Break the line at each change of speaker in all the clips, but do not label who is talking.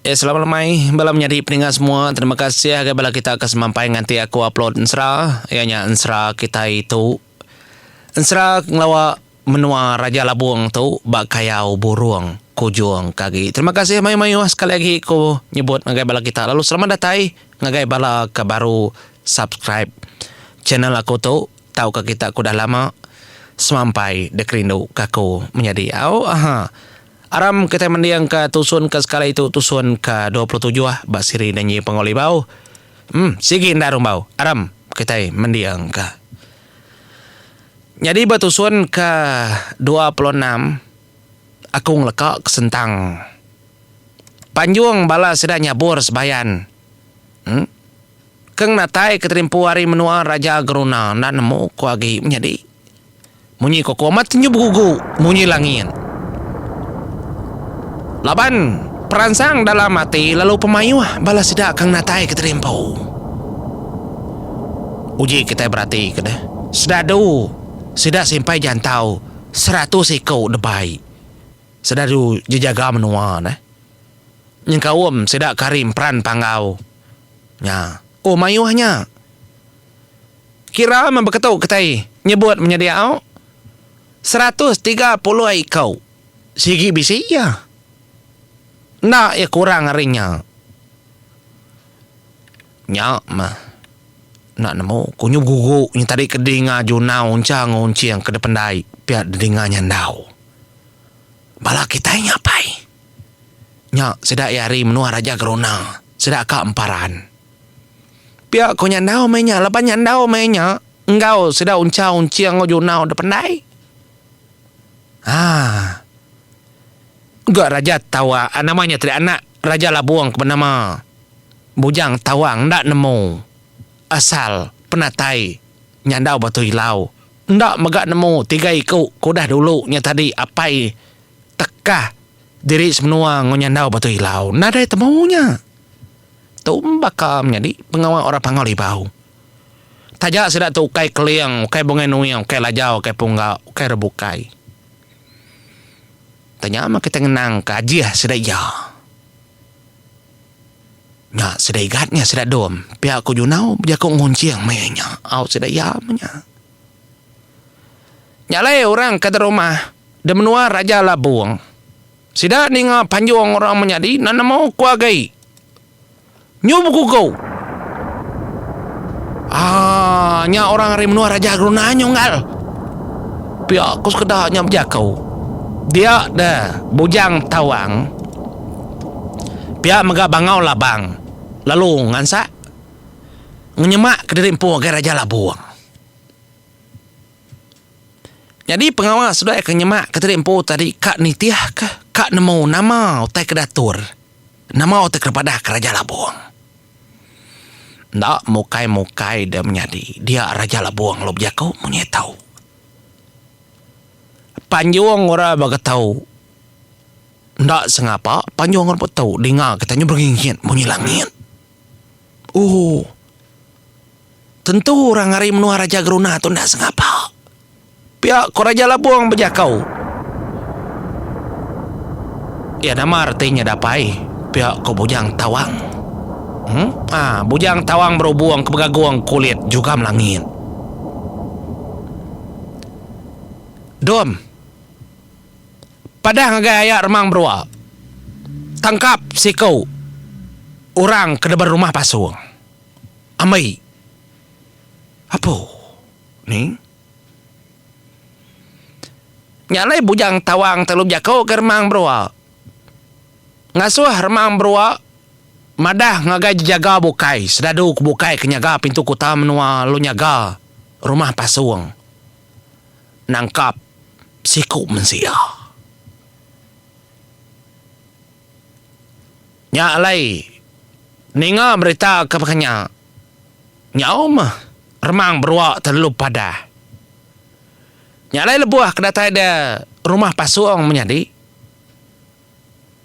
Eh selamat lemai bala menyadi peninga semua. Terima kasih agai bala kita ke semampai nganti aku upload ensera iya nya ensera kitai tu. Ensera ngelawa menua Raja Labung tu ba Kayau Burung Kujung ke agi. Terima kasih mayuh-mayuh sekali agi ku nyebut ngagai bala kita lalu selamat datai ngagai bala ke baru subscribe channel aku tu tauka kita ke udah lama semampai dikerindu ke aku menyadi. Au aha. Aram kitai mendingka tusun ke sekali tu tusun ke 27 ba siri Danji Panggau Libau. Em sigi enda rumbau. Aram kitai mendingka. Nyadi ba tusun ke 26 aku ngeleka ke sentang panjung bala sida nyabur sebayan. Em ke ngenatai ke terimpu ari menua Raja Geruna enda nemu ku agi menyadi. Munyi ko ku amat nyu begugu munyi langit. Laban peransang dalam ati lalu pemayuh bala sida ke ngenatai ke terimpu. Uji kitai berati ke deh. Sedadu sida simpai jantau seratus iku debai. Sedadu jejaga menua neh. Nyengkaum sida ke ari emperan panggau nya. Oh mayuh nya. Kira meh beketu kitai nyebut menyadi au 130 iku sigi bisi iya. Enda iya kurang ari nya. Nya meh enda nemu ku nyu begugu nya tadi ke dinga junau encha enggau enching ke dipendai pia didinga nyandau. Bala kitai nya pai. Nya sida iya ari menua Raja Geruna sida ka Emparan. Pia ko Nyandau meh nya laban Nyandau meh nya enggau sida Uncha Unching enggau Junau da pendai. Haa. Ga Raja Tawa nama nya tadi anak Raja Labung ke benama Bujang Tawang enda nemu asal penatai Nyandau Batu Ilau. Enda mega nemu tiga iku ke udah dulu nya tadi apai tekah diri semenua enggau Nyandau Batu Ilau. Nadai temu nya. Tu baka menyadi pengawa orang Panggau Libau. Taja sida tu ukai Keling, ukai Bungai Nuing, ukai Lajau, ukai Pungga, ukai orang bukai. Tanya meh kitai ngenangka ajih sida iya. Nya sida Igat nya sida Dom. Pia ku Junau bejaku ngunching meh nya. Au sida iya meh nya. Nya alai orang ke derumah di menua Raja Labung. Sida ninga panjung orang menyadi enda nemu ku agi. Nyu begugu. Aaa nya orang ari menua Raja Geruna nyu unggal. Pia ku sekeda nya bejaku. Dia deh Bujang Tawang pia mega Bangau Labang lalu ngansak ngenyemak kediri empu ngagai Raja Labung. Nyadi pengawa seduai ke nyemak ke tadi empu tadi ka nitih ka ka nemu nama utai ke diatur nama utai ke dipadah ke Raja Labung. Enda mukai mukai deh menyadi dia Raja Labung lalu bejaku munyi tu. Panjung orang baka tu enda sengapa panjung orang baka tu dinga kita nyu beringgit munyi langit. Ooh. Tentu orang ari menua Raja Geruna tu enda sengapa. Pia ko Raja Labung bejakau. Iya nama reti nya dapai? Pia ko Bujang Tawang. Em ah Bujang Tawang berubung ke begagung kulit jugam langit. Dom. Padah ngagai aya Remang Berua. Tangkap siku orang ke deban rumah pasung. Ambi. Apo. Ni. Nya alai Bujang Tawang telu bejaku ke Remang Berua. Ngasuh Remang Berua madah ngagai jejaga bukai, sedadu ke bukai ke nyaga pintu kuta menua lalu nyaga rumah pasung nangkap siku mensia. Nya alai ninga berita ke baka nya, nyau meh remang berua terlalu padah. Nya alai lebuh ke datai de rumah pasung menyadi,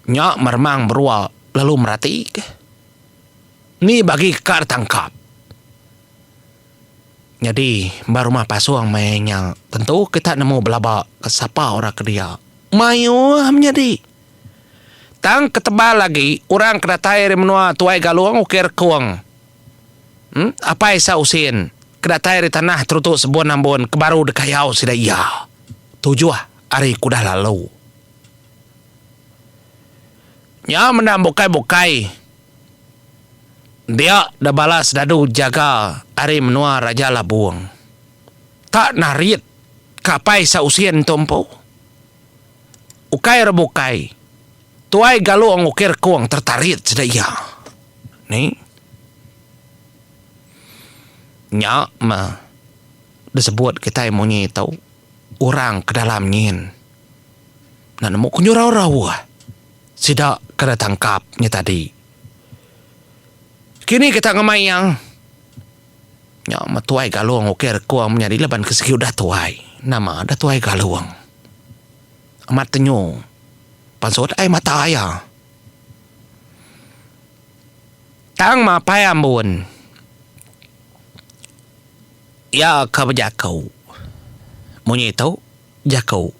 nya meh remang berua lalu merati ke ni bagi ka ditangkap. Nyadi ba rumah pasung meh nya tentu kita nemu belaba ke sapa orang ke dia. Mayuh menyadi. Tang ketebal agi orang ke datai ari menua Tuai Galong Ukir Kong em Apai Sa Usin ke datai ari tanah Terutu Sebun Ambun ke baru dikayau sida iya tujuh hari ke udah lalu. Nya menda bukai-bukai dia da bala sedadu jaga ari menua Raja Labung. Tak narit ke Apai Sa Usin tu empu. Ukai orang bukai. Tuai Galong Ukir Kong tertarit sida iya. Ni. Nya meh disebut kitai munyi tu orang ke dalam nyin. Enda nemu ku nyurau rauh sida ke ditangkap nya tadi. Kini kita ngemai iya. Nya meh tuai Galong Ukir Kong menyadi laban ke sigi udah tuai. Nama dah tuai Galong. Amat tenyu pansut ai mata iya. Tang mapai ambun iya ke bejaku munyi tu jaku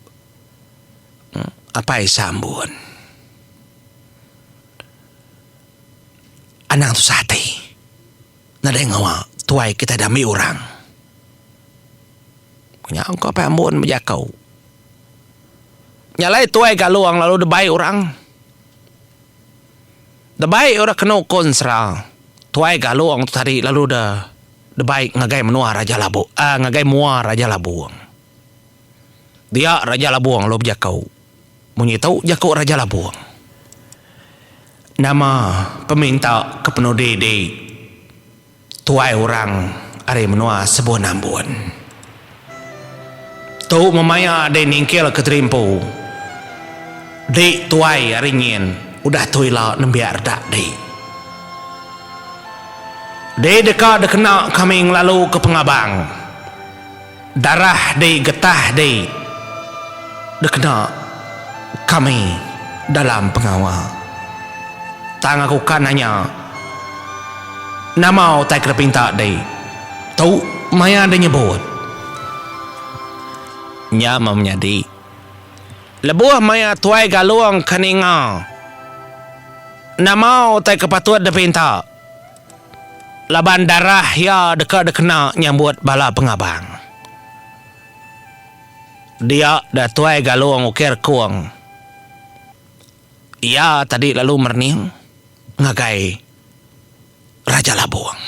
apai Sambun. Anang tusah ati. Nadai ngawa tuai kitai diambi orang. Nya ko Apai Ambun bejaku. Nya alai tuai Galong lalu dibai orang. Dibai orang kenu ko ensera tuai Galong tu tadi lalu de dibai ngagai menua Raja Labung aaa ngagai mua Raja Labung. Dia Raja Labung lalu bejaku. Munyi tu jaku Raja Labung. Nama peminta ke penudi di tuai orang ari menua Sebun Ambun. Tu memaya di ningkil ke terimpu di tuai ari nyin udah tu ila nembiak redak di. Di deka dikena kami ngelalu ke pengabang. Darah di getah di dikena kami dalam pengawa. Tang aku ka nanya, nama utai ke dipinta di tu maya di nyebut? Nya meh menyadi. Lebuh maya Tuai Galung ke ninga nama utai ke patut dipinta. Laban darah iya deka dikena nyambut bala pengabang. Dia da Tuai Galung Ukir Kung. Iya tadi lalu merening ngagai Raja Labung.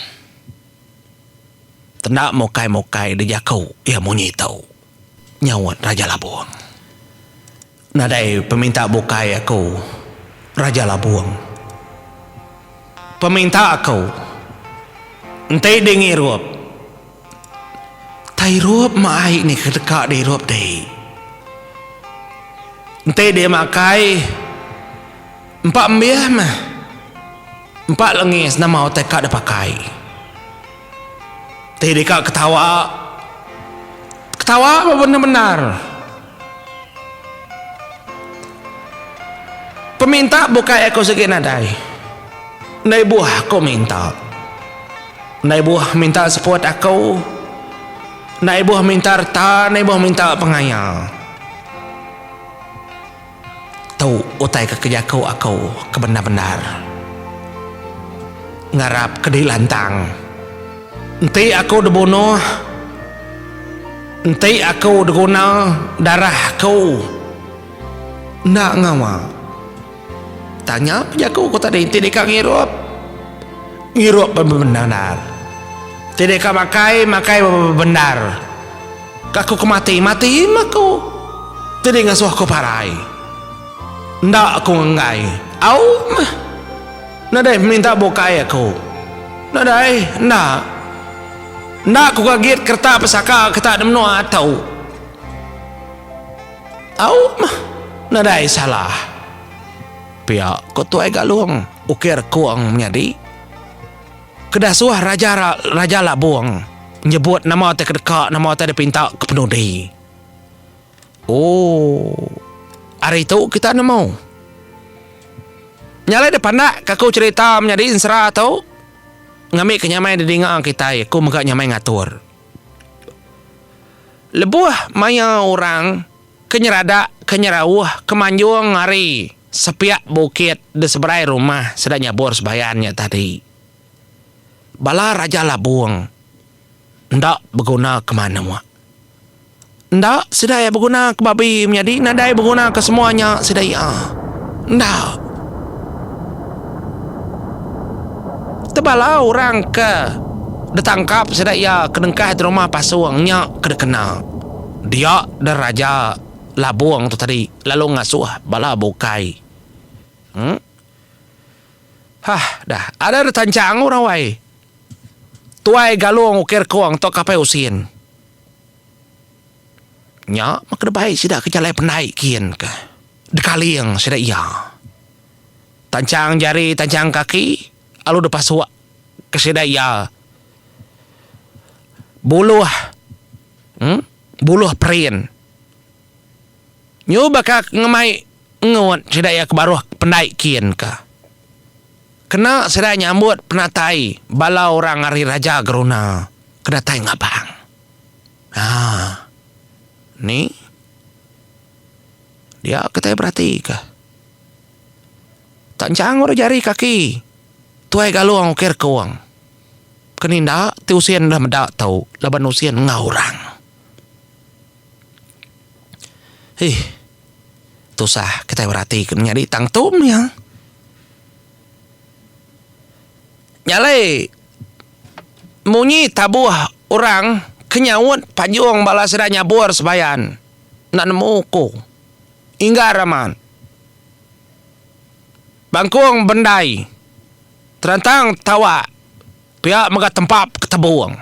Tenda mukai-mukai dijaku iya munyi tu, nyaut Raja Labung. Nadai peminta bukai aku Raja Labung. Peminta aku enti di ngirup tai irup meh ai ni ke deka diirup di. Enti di makai empa embih meh empa lengis nama utai ka dipakai. Ti deka ketawa ketawa meh bendar-bendar. Peminta bukai aku sigi nadai. Enda ibuh aku minta. Enda ibuh minta seput aku. Enda ibuh minta reta, enda ibuh minta pengaya. Tu utai ke kejaku aku ke bendar-bendar. Ngarap ke diri lantang. Enti aku dibunuh, enti aku diguna darah aku enda ngawa. Tanya pejaku ku tadi enti deka ngirup, ngirup bebendar. Enti deka makai, makai bebendar. Ka aku ke mati, mati meh aku. Ti di ngasuh aku parai. Enda aku ngenggai. Au meh. Nadai peminta bukai aku. Nadai, enda. Enda aku gagit kereta pesaka kita di menua tu. Au meh. Nadai salah. Pia ko Tuai Galung ukir kung menyadi. Ke dasuh Raja Raja Labung nyebut nama ti kedeka nama ti dipinta ke penudi. Ooh ari tu kita nemu. Nya alai dipandak ka aku cherita menyadi ensera tu ngambi ke nyamai didinga kitai aku mega nyamai ngatur. Lebuh maya orang ke nyeradak ke nyerauh ke manjung ari. Sepiak bukit di seberai rumah sida nyabur sebayan nya tadi. Bala Raja Labung enda beguna ke manuk. Enda sida iya beguna ke babi menyadi nadai beguna ke semua nya sida iya. Enda. Tebala orang ke ditangkap sida iya ke nengkah di rumah pasung nya ke dikena. Dia deh Raja Labung tu tadi lalu ngasuh bala bukai. Em. Hah dah ada deh tanchang orang wai. Tuai galung ukir kong tauka apai usin. Nya meh ke dibai sida ke jalai pendai kin ke dikaling sida iya. Tanchang jari tanchang kaki lalu dipasuk ke sida iya buluh em buluh perin. Nyu baka ke ngemai ngut sida iya ke baruh pendai kin ka. Kena sida nyambut penatai bala orang ari Raja Geruna ke datai ngabang. Haa. Ni. Dia kitai beratika. Tanchang orang jari kaki tuai galung ukir kung. Ke ninda ti usin udah meda tu laban usin enggau orang. Hih. Tusah kitai berati ke nyadi tang tu mih. Nya alai munyi tabuh orang ke nyaut panjung bala sida nyabur sebayan enda nemu ku. Inggar amat. Bangkung bendai terantang tawa pia mega tempap ketebung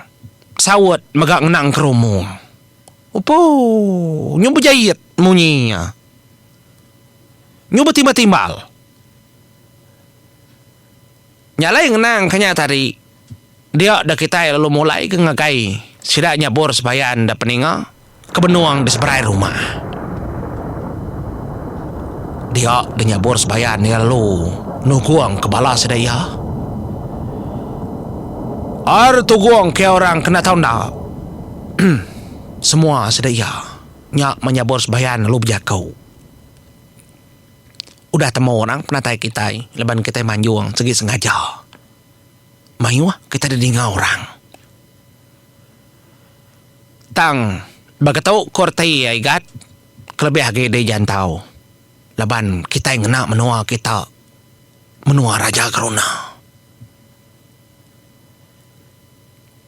saut mega ngena engkerumung. Upu nyu bejait munyi iya. Nyu betimbal-timbal. Nya alai ngenang ke nya tadi, dia deh kitai lalu mulai ke ngagai sida nyabur sebayan da peninga ke benung di seberai rumah. Dia deh nyabur sebayan iya lalu nugong ke bala sida iya. Ar tugong ke orang kena tau enda. Semua sida iya nya menyabur sebayan lalu bejaku. Udah temu orang penatai kitai laban kitai manjung sigi sengaja. Mayuh kitai didinga orang. Tang baka tu ku reti iya igat kelebih agi di jantau laban kitai ngena menua kita menua Raja Geruna.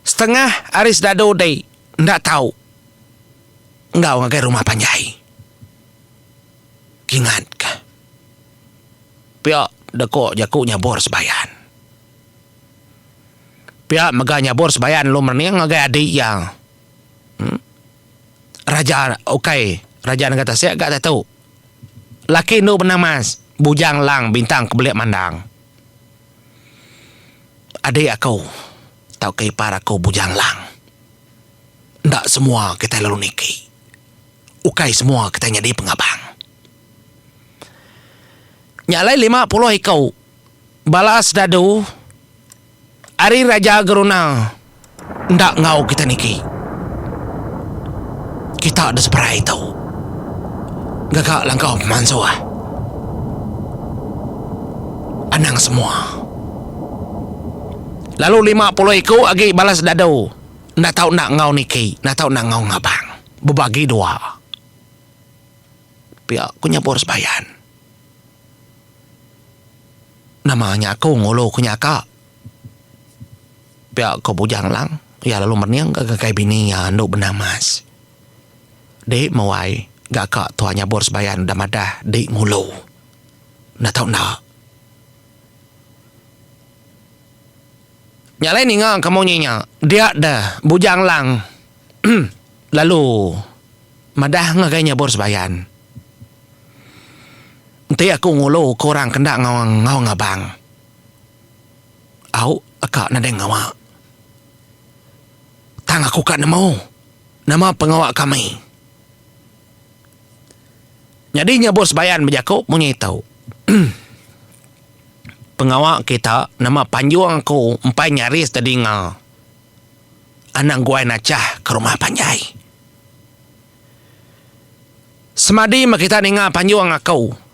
Setengah ari sedadu di enda tau enggau ngagai rumah panjai. Kingatka. Pia deka jaku nyabur sebayan. Pia mega nyabur sebayan lalu merening ngagai adi iya. Em. Raja ukai Raja Nengah Tasik ga diatu. Laki endu benang mas, Bujang Lang Bintang Kebelik Mandang. Adi aku tauka ipar aku Bujang Lang. Enda semua kitai lalu niki. Ukai semua kitai nyadi pengabang. Nya alai 50 iku bala sedadu ari Raja Geruna enda enggau kita niki. Kita da seberai tu ngaga langkau pemansuh. Anang semua. Lalu 50 iku agi bala sedadu enda tau enda enggau niki, enda tau enda enggau ngabang. Bebagi dua. Pia ku nyabur sebayan. Nama nya aku ngulu ku nya ka. Pia ku Bujang Lang, iya lalu mening ga ngagai bini iya endu benang mas. Di mewai ga ka tua nyabur sebayan udah madah di ngulu. Enda tau enda. Nya alai ninga ka munyi nya, dia deh Bujang Lang lalu madah ngagai Nyabur Sebayan. Enti aku ngulu ke orang ke enda enggau ngabang, au aka nadai ngawa. Tang aku ka nemu nama pengawa kami. Nyadi Nyabur Sebayan bejaku munyi tu. Pengawa kita nama panjung aku empai nyaris tedinga anang guai nachah ke rumah panjai. Semadi meh kita ninga panjung aku.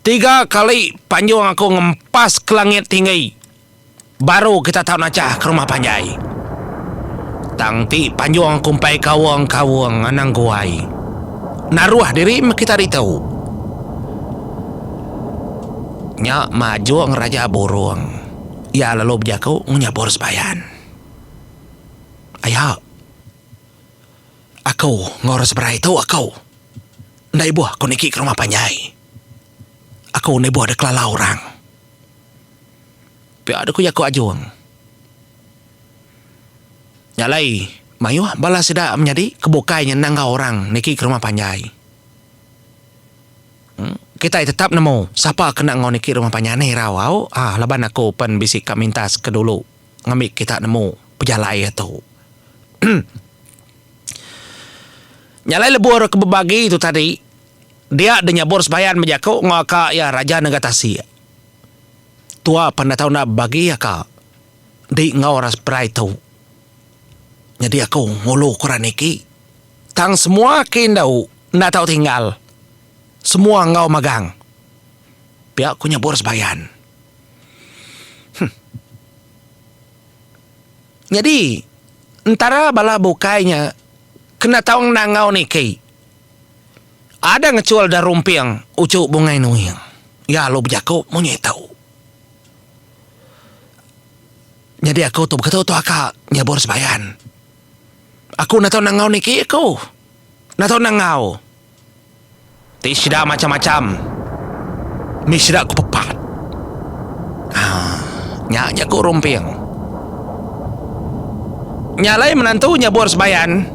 Tiga kali panjung aku ngempas ke langit tinggi baru kita tau nachah ke rumah panjai. Tang ti panjung aku empai kaung-kaung anang guai. Naruh diri meh kita ditu. Nya majung Raja Burung. Iya lalu bejaku nyabur sebayan. Aya. Aku enggau orang seberai tu aku. Enda ibuh aku niki ke rumah panjai. Aku enda ibuh deka kelala orang. Pia deka jaku Ajung. Nya alai mayuh bala sida menyadi ke bukai nya endang enggau orang niki ke rumah panjai. Kitai tetap nemu sapa ke enda enggau niki rumah panjai aneh irau au ah laban aku pen bisi ka mintas ke dulu ngambi kita nemu pejalai iya tu. Nya alai lebuh ke bebagi tu tadi dia deh nyabur sebayan bejaku enggau aka iya Raja Nengah Tasik. Tua pan enda tau enda bebagi aka di enggau orang seperai tu. Nyadi aku ngulu ke orang niki. Tang semua ke indu enda tau tinggal. Semua enggau magang. Pia ku nyebur sebayan. Huh. Nyadi entara bala bukai nya kena tau enda enggau niki. Ada ngechul da rumping uchu Bungai Nuing. Iya lalu bejaku munyi tu. Nyadi aku tu beketu tu aka nyabur sebayan. Aku enda tau nangau niki aku. Enda tau nangau. Ti sida macam-macam mih sida ku pepat. Haa nya jaku rumping. Nya alai menantu nyabur sebayan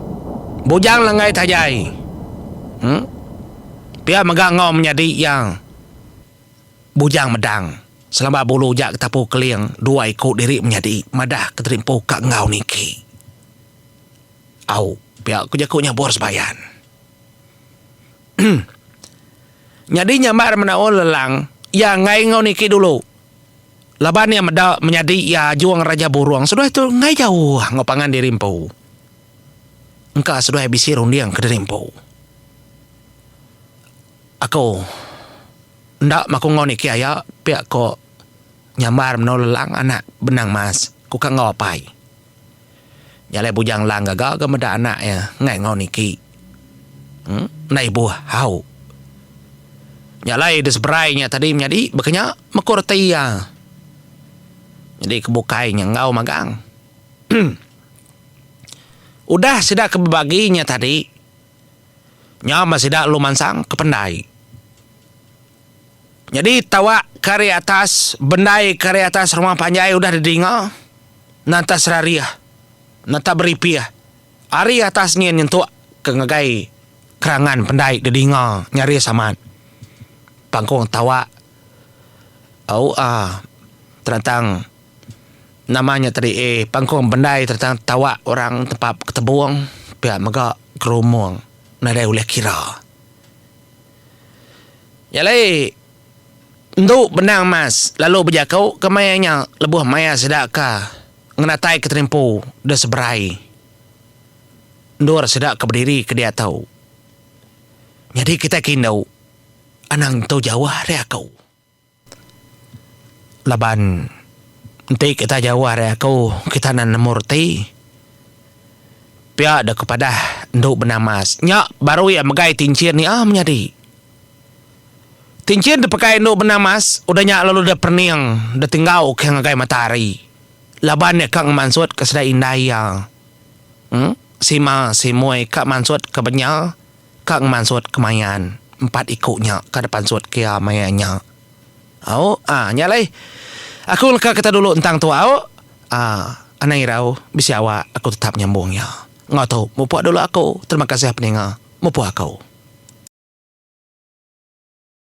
Bujang Langgai Tajai. Em pia mega enggau menyadi iya. Bujang Medang, selamba bulu ja ketapu Keling dua iku diri menyadi madah ke terimpu ka enggau niki. Au, pia ku jaku nyabur sebayan. Nyadi nyambar menaul lelang, iya enggai enggau niki dulu. Laban iya meda menyadi iya Ajung Raja Burung seduai tu enggai jauh enggau pangan diri empu. Engka seduai bisi runding ke diri empu. Aku enda maku enggau niki aya pia ko nyambar meno lelang anak benang mas ku ka enggau apai. Nya alai bujang lang gaga ga meda anak iya enggai enggau niki. Em enda ibuh au. Nya alai de seberai nya tadi menyadi baka nya meku reti iya. Nyadi ke bukai nya enggau magang. Udah sida ke bebagi nya tadi. Nya meh sida lalu mansang ke pendai. Nyadi tawak ke ari atas bendai ke ari atas rumah panjai udah didinga nanta serarih nanta beripih ari atas nyin nyentuk ke ngagai kerangan pendai didinga nyaris amat. Pangkung tawak au a terantang Nama nya tadi eh pangkung bendai tentang tawak orang tempap ketebung pia mega gerumung nadai ulih kira. Nya alai endu benang mas lalu bejaku ke maya nya lebuh maya sida ka ngenatai ke terimpu de seberai endur sida ke bediri ke diatu. Nyadi kitai ke indu anang entu jauh ari aku. Laban enti kita jauh ari aku, kita enda nemu reti. Pia deh ku padah endu benamas. Nya baru iya megai tinchin iya menyadi. Tinchin dipekai endu benamas udah nya lalu deh perening deh tinggau ke ngagai matahari. Laban iya ka ngemansut ke sida indai iya. Em Sima Simoi ka mansut ke benya. Ka ngemansut kemayan empat iku nya ka dipansut ke iya maya nya. Au ah nya alai aku leka kita dulu entang tu au ah anang irau bisi awak aku tetap nyambung iya. Enggau tu mupuk dulu aku terima kasih peninga mupuk aku.